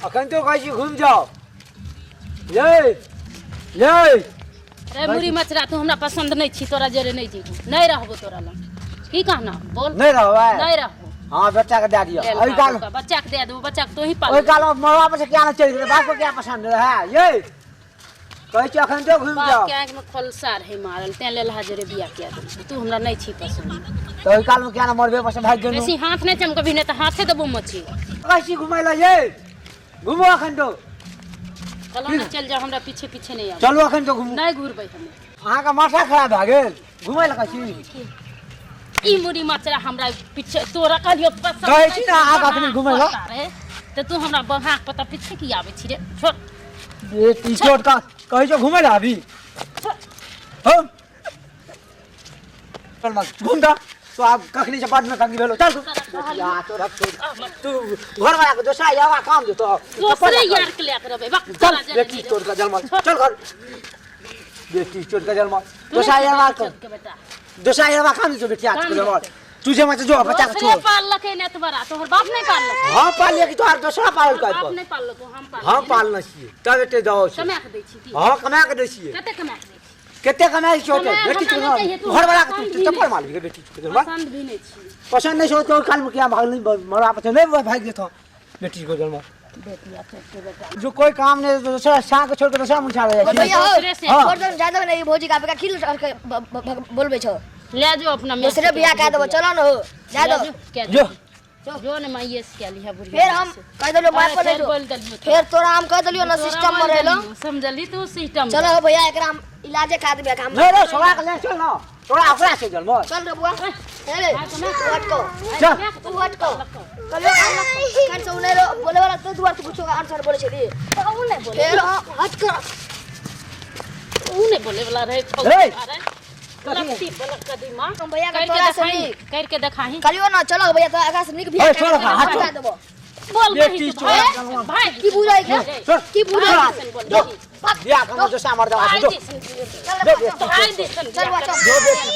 अखन तो कहै छी घुमि जाओ ये ये रे मुरी मचरा तू हमरा पसंद नहीं छी तोरा जरे नहीं जीबू नहीं रहबो तोरा लग की कहना बोल नहीं रहबै नहीं रहबो हाँ बच्चा के दे दियो लेल ओहि काल बाबू का, बच्चा के दे देबो बच्चा के तू ही पाल ओहि काल मरवा पर से क्या ना चलि गेलै बाप को क्या पसंद रहे ये कहै छी अखन तो घुमि बाप जाओ के आँखि में खोलसा रहे मारल तें लेल हाजरे बिया किया देलको तू हमरा नहीं छी पसंद तऽ ओहि काल में क्या ना मरबे पर से भागि गेलहुँ बेसी हाथ नहीं चमकबी नहीं तऽ हाथे देबो मची कहै छी घुमै लए ये घुमू अखन तो कहलहुँ ने चलि जाओ हमरा पीछे पीछे नहीं आबू चलू अखन तो घुमू नहीं घुरबै हम अहाँके माथा खराब भए गेल घुमै लए कहै छी ई मुड़ी मचरा हमरा पीछे तोरा कहलियो पसंद कहै छी ने अहाँके अखनी घुमै लए। रे तऽ तू हमरा बहाक पता पीछे की आबै छी रे छोड़ बेटी चोट का कहै छौ घुमै लए अभी हम चल मत घूम दा तो आप कखनी से बाद में कखनी भेलो चल या तो रख तू घर वाला के दोसरा यावा काम दे तो दोसरे यार के लेके रहबै बक चल तोरा जरे बेटी चोट का जलमा चल घर बेटी चोट का जलमा दोसरा यावा के बेटा दोसरा यावा काम दे तो बेटिया काम के जलमा देतै। तू जे मत जो बच्चा के दोसरे छोड़ पाललकै ने तोरा तोहर बाप नहि पाललकै हम पालिए कि तोहर दोसरा पालल तोहर कर बाप नहि पाललको हम पाललियै हम पालने छियै तब एते जाओ छै कमा के दै छी की हाँ कमा के दै छियै कते कमा के दै छी कते कमाइ छौ कमाइ बेटी हमरा नहि चाहिए, तू घर वाला के पसंद तू भी चप्पल नहि। मार गे बेटी के मार पसंद भी नहि छी पसंद नहीं छौ तो काल में क्या भाग नहीं मरा पछे नहीं भाग जेतो बेटी को जन्म बेटिया छोटे बेटा जो कोई काम नहीं तो दूसरा साग के छोड़ के दूसरा मुछा ले जाइ भैया हो दोसरे से हाँ। छोड़ दो ज्यादा नहीं भौजी का बेका खिल के बोलबे छो ले जो अपना मेस दूसरे के बियाह कह देबो चलो न हो जा ले दो जो, कह जो। जो जो ने माइये से कह लिहा बुढ़िया फिर हम कह देलियो माय पर फेर जो बोल देलियो फिर तोरा हम कह देलियो ना सिस्टम में रहलो समझली तू सिस्टम चलो हो भैया एकरा हम इलाजे करा देबे हम नहीं रे छोड़ा के ले चल ना तोरा ओकरा से जन्म चल रे बुआ ए रे तू हटको चल तू हटको चलो कन से उन्हें बोले वाला तो दुआर तू कुछ आंसर बोले छे उ नहीं बोले फिर हट कर उ नहीं बोले वाला रहे ए! लत्ती पलक कदीमा हम भैया के करके तोरा से देखाही नीक करके देखाही कलियो ना चलो भैया तो एकरा से नीक ए, छोड़ ओकरा, हाथ बता देबो बोल बेटी कही छोड़, भाई चल, भाई की बुझाई के चल की बुझाई बोल जो बियाह करना जो सामर दवा जो चल जो रे बेटी भाई दिसन चल बच्चा जो बेटी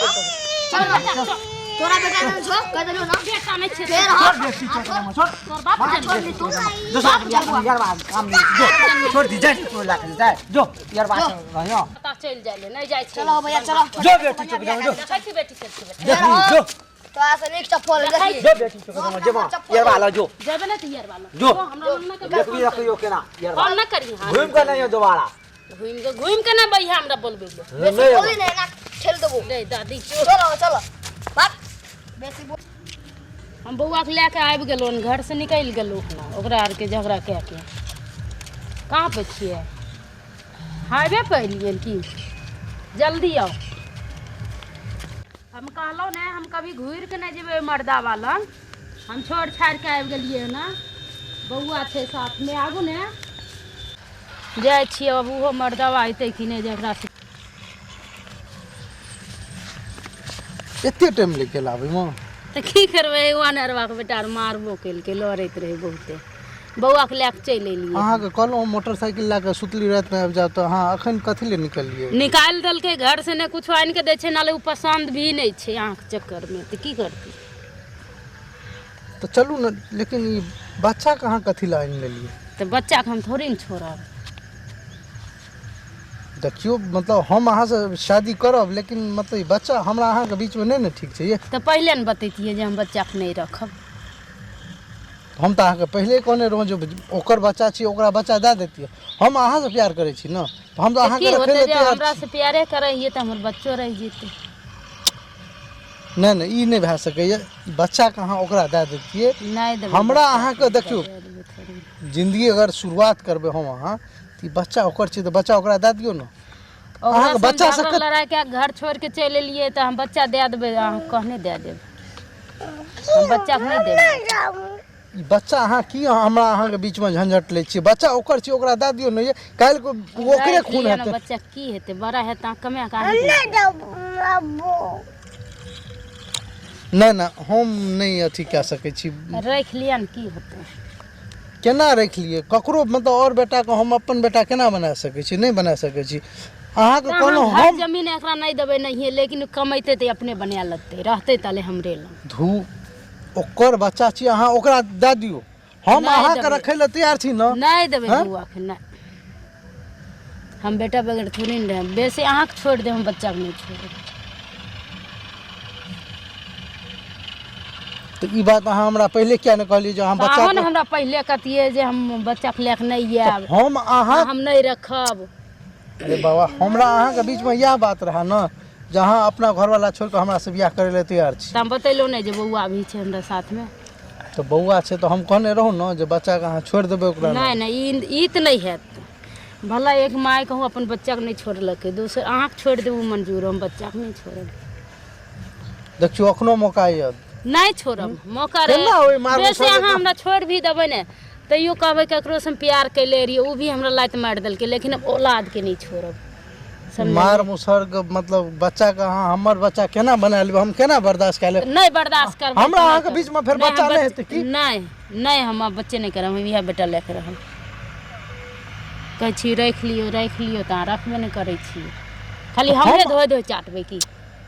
चल बच्चा तोरा बेटा नहीं छो कह देलियो ना बेटा नहीं छे फिर छोड़ हम बेटी छोड़ छोड़ तोर बाप छोड़ ली तू जो साहब यार यार बात काम नहीं जो छोड़ दी जाए तू लाख जाए जो यार बात रहियो पता चल जाए ले नहीं जाए चलो भैया चलो जो बेटी चुप जाओ जो देखै छी बेटी चल छी बेटा देख ली, जो तोरा से नीक चप्पल देखी जो बेटी चुप जाओ जेमा यार वाला जो जेबे नहीं तो यार वाला जो। हमरा मन ना देख भी रखियो केना यार फोन ना करी हां घूम के नहीं दोबारा घूम के घूम के ना भैया हमरा बोलबे ले बेसी बोली नहीं ना ठेल देबो ले दादी चो चलो चलो भाग बेसी बोल हम बौआ के लए के आबि गेलहुँ घर से निकलि गेलहुँ अपना ओकरा आरके झगड़ा कए के कहाँ पे छियै हाईवे पे एलियै की जल्दी आउ हम कहलहुँ ने हम कभी घुरि के नहि जेबै मर्दा वाला हम छोड़ छाड़ि के आबि गेलियै ने बौआ छै साथमे आबू ने जाइ छियै अब ओहो मर्दवा अयतै कि नहि जे एकरा से एते टाइम लागि गेल आबैमे तऽ की करबै एगो अनरबाके बेटा आर मारबो केलकै लड़ैत रहै बहुते बौआके लए कऽ चलि एलियै अहाँके कहलहुँ हम मोटरसाइकिल लए कऽ सुतली रातिमे आबि जायब तऽ अहाँ एखन कथी लए निकललियै निकालि देलकै घर से नहि कुछो आनि कऽ दै छै नाले ओ पसन्द भी नहि छै अहाँके चक्करमे तऽ की करतै तऽ चलू ने लेकिन ई बच्चाके अहाँ कथी लए आनि लेलियै तऽ बच्चाके हम थोड़े ने छोड़ब देखियौ मतलब हम अहाँसँ शादी करब लेकिन मतलब ई बच्चा हमरा अहाँके बीचमे नहि ने ठीक छै ये तऽ पहिले ने बतैतियै जे हम बच्चाके नहि रखब हम तऽ अहाँके पहिले कहने रहौं जे ओकर बच्चा छी ओकरा बच्चा दए दैतियै हम अहाँसँ प्यार करै छी ने तऽ हम तऽ तऽ अहाँके की रखै होतै लए जे तैयार हमरा छी से प्यारे करै हियै तऽ हमर बच्चो रहि जेतै नहि नहि ई नहि भए सकैए ई बच्चाके अहाँ ओकरा दए दैतियै नहि देबै हमरा बच्चाके, अहाँके देखियौ दए देबै थोड़े। जिन्दगी अगर शुरुआत करबै हम अहाँ तऽ ई बच्चा ओकर छै तऽ बच्चा ओकरा दए दियौ ने ओकरा अहाँके बच्चा से से कत- लड़ाइ कए कऽ घर छोड़ि के चलि एलियै तऽ हम बच्चा दए देबै अहाँ कहने दए देब हम बच्चाके नहि देबै ई बच्चा अहाँ की हमरा अहाँके बीचमे झंझट लै छियै बच्चा ओकर छै ओकरा दए दियौ ने ये काल्हि को ओकरे राखि खून लिअ ने हेतै बच्चा की हेतै बड़ा हेतै अहाँ कमाए कऽ आनि देबै। नहि नहि हम नहि अथी कए सकै छी राखि लिअ ने की हेतै केना राखि लियै ककरो मतलब आओर बेटाके हम अपन बेटा केना बना सकै छी नहि बना सकै छी अहाँके तऽ कहलहुँ अहाँ घर हम जमीन एकरा नहि देबै नहिए लेकिन कमेतै तऽ अपने बना लेतै रहतै ताले हमरे लग धू ओकर बच्चा छी अहाँ ओकरा दए दियौ हम नहि अहाँके देबै। रखै लए तैयार छी ने। नहि देबै हँ? बौआके नहि। हम बेटा बगैर थोड़े ने रहब। बेसी अहाँके छोड़ि देब, हम बच्चाके नहि छोड़ब। तऽ ई बात अहाँ हमरा पहिले किया नहि कहलियै जे अहाँ तऽ बच्चा अहाँ ने हमरा पहिले कहितियै जे हम बच्चाके लए कऽ नहि आयब, हम अहाँ हम नहि रखब। अरे बाबा, हमरा अहाँके बीचमे इएह बात रहए ने जे अहाँ अपना घरवाला छोड़ि कऽ हमरा से बियाह करै लए तैयार छी। तऽ हम बतेलहुँ नहि जे बौआ भी छै हमरा साथमे। तऽ बौआ छै तऽ हम कहने रहूँ ने जे बच्चाके अहाँ छोड़ि देबै ओकरा। नहि नहि, ई तऽ नहि हैत। भला एक माय कहूँ अपन बच्चाके नहि छोड़लकै, दोसर अहाँके छोड़ि देबू मंजूर, हम बच्चाके नहि छोड़ब। देखियौ अखनो मौका यऽ। नहि छोड़ब, मौका रहे केना ओहि मारबै बेसी छोड़बै अहाँ हमरा छोड़ि भी देबै ने तैयो कहबै ककरोसँ हम प्यार कैले रहियै, ओ भी हमरा लात मारि देलकै, लेकिन हम औलादके नहि छोड़ब। समझलियै? मार मुसर मतलब बच्चाके अहाँ हमर बच्चा केना बना लेबै, हम केना बर्दाश्त कए लेब? नहि बर्दाश्त करबै। हमरा अहाँके बीचमे फेर बच्चा नहि हेतै की? नहि नहि, हम आब बच्चे नहि करब, हम इएह बेटा लए कऽ रहब। कहै छी राखि लियौ राखि लियौ, तऽ अहाँ रखबे नहि करै छियै, खाली हमरे धोइ धोइ चाटबै की?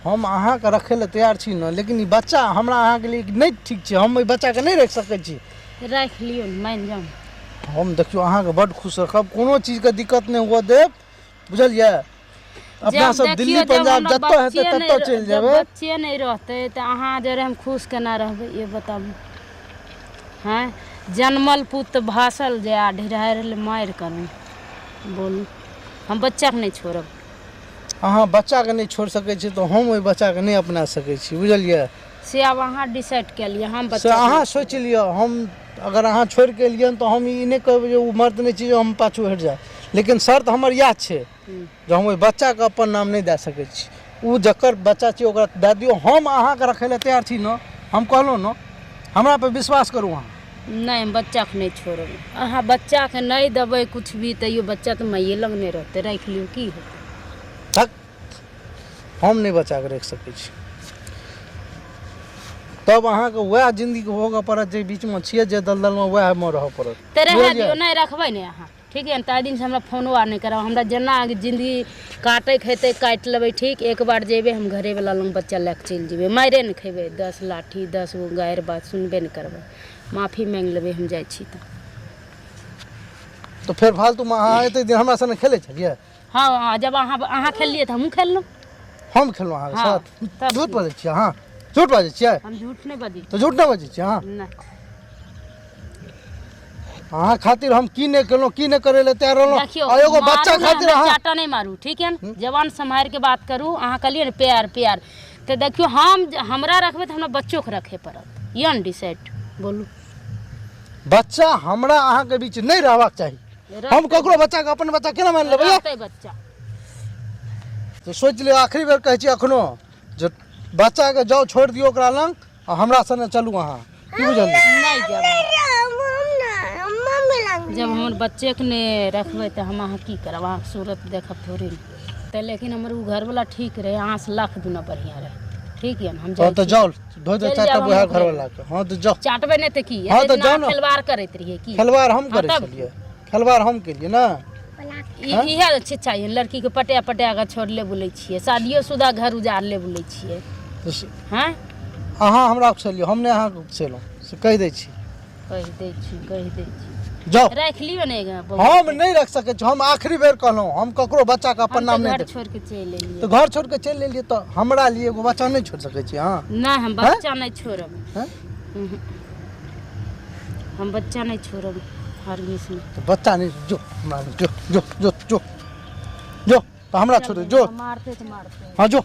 हम अहाँके रखै लए तैयार छी ने, लेकिन ई बच्चा हमरा अहाँके लिए नहि ठीक छै। हम एहि बच्चाके नहि राखि सकै छी। राखि लियौ ने, मानि जाउ। हम देखियौ अहाँके बड्ड खुश रखब, कोनो चीजके दिक्कत नहि हुअ देब, बुझलियै? अपना जब सब देखियौ, दिल्ली जब पंजाब हमरा जतऽ हेतै बच्चे ततऽ नहि चलि जब जेबै। बच्चे नहि रहतै तऽ अहाँ जरे हम खुश केना रहबै, ये बताबू? हँ, जनमल पुत भासल जे आ ढेरायल मारि करू। बोलू, हम बच्चाके नहि छोड़ब। अहाँ बच्चाके नहि छोड़ि सकै छी तऽ हम ओहि बच्चाके नहि अपना सकै छी, बुझलियै? से आब अहाँ डिसाइड कए लिअ। हम से बच्चा अहाँ सोचि लिअ। हम अगर अहाँ छोड़ि कऽ एलियनि तऽ हम ई नहि कहबै जे ओ मर्द नहि छी जे हम पाछू हटि जायब, लेकिन शर्त हमर इएह छै जे हम ओहि बच्चाके अपन नाम नहि दए सकै छी। ओ जकर बच्चा छै ओकरा दए दियौ। हम अहाँके रखै लए तैयार छी ने, हम कहलहुँ ने, हमरा पर विश्वास करू अहाँ। नहि, हम बच्चाके नहि छोड़ब। अहाँ बच्चाके नहि देबै कुछ भी, तैयो बच्चा तऽ माइए लग नहि रहतै। राखि लियौ, की हेतै? धक, हम नहि बच्चाके राखि सकै छी। तब अहाँके वएह जिन्दगीके भोगऽ पड़त जे बीचमे छियै, जे दलदलमे वएहमे रहऽ पड़त। तऽ रहए बुझलियै? दियौ, नहि रखबै ने अहाँ, ठीक है ने? ताहि दिनसँ हमरा फोनो आर नहि करब। हमरा जेना जिन्दगी काटैके हेतै काटि लेबै, ठीक? एक बार जेबै हम घरेवला लग, बच्चा लए कऽ चलि जेबै, मारिए ने खेबै, 10 लाठी 10 गो गारि बात सुनबे नहि करबै, माफी माँगि लेबै। हम जाइ छी तऽ। तऽ फेर फालतूमे अहाँ एते दिन हमरा सङ्गे खेलै छलियै? हँ हँ, जब अहाँ खेललियै तऽ हमहूँ खेललहुँ। हम खेलहुँ अहाँके हँ, साथ? तब झूठ की? बाजै छियै अहाँ, झूठ बाजै छियै। हम झूठ नहि बजै। तऽ झूठ नहि बाजै छियै अहाँ? नहि। अहाँ खातिर हम की नहि केलहुँ, की नहि करै लए तैयार रहलहुँ। देखियौ, आ एगो बच्चा मारू नहि, खातिर हमरा अहाँ चाटा नहि मारू, ठीक है ने? जवान सम्हारि के बात करू। अहाँ कहलियै ने प्यार प्यार, तऽ देखियौ, हम हमरा रखबै तऽ हमरा बच्चोके रखे पड़त, यऽ ने डिसाइड? बोलू। बच्चा हमरा अहाँके बीच नहि रहबाक चाही। हम ककरो बच्चाके अपन बच्चा केना मानि लेबै? रहतै बच्चा। तऽ सोचि लियौ, आखिरी बेर कहै छी अखनो जे बच्चाके जाउ छोड़ि दियौ ओकरा लग आ हमरा सङ्गे चलू अहाँ, की बुझलियै? नहि जायब। जब हमर बच्चेके नहि रखबै तऽ हम अहाँ की करब? अहाँके सूरत देखब थोड़े ने। तऽ लेकिन हमर ओ घरवला ठीक रहै, अहाँसँ लाख दुना बढ़िआँ रहै, ठीक यऽ ने? हम हँ जाइ तऽ छी। जाउ धो दे चलि चाटब जायब हम उएह ओकरे। घरवलाके। हँ तऽ जाउ। चाटबै नहि तऽ की? हँ एते तऽ दिन जाउ अहाँ ने। खेलबाड़ करैत रहियै की? खेलवाड़ हम हँ करै तब छलियै? खेलवाड़ हम केलियै ने? इएह शिक्षा यऽ? लड़कीके पटा पटा कऽ छोड़ले बोलै छियै, शादियो शुदा घर उजाड़ले बोलै छियै। तऽ हँ, अहाँ हमरा उकसेलियै, हम नहि अहाँके उकसेलहुँ, से कहि दै छी। कहि दै छी, कहि दै छी। जाउ। राखि लियौ ने बौआ। हम नहि रख सकै छी। हम आखिरी बेर कहलहुँ, हम ककरो बच्चाके अपन हम नाम तऽ नहि घर देब। छोड़ि कऽ चलि एलियै। तऽ घर छोड़ि कऽ चलि एलियै तऽ हमरा लिए एगो बच्चा नहि छोड़ि सकै छी अहाँ? नहि, हम बच्चा नहि छोड़ब। हैं? उहुँ। हम बच्चा नहि छोड़ब हरगिज नहि। तऽ बच्चा नहि, जो हमरा जो जो जो जो जो, तऽ हमरा छोड़ू, जो। मारते तऽ मारते। हाँ, जो।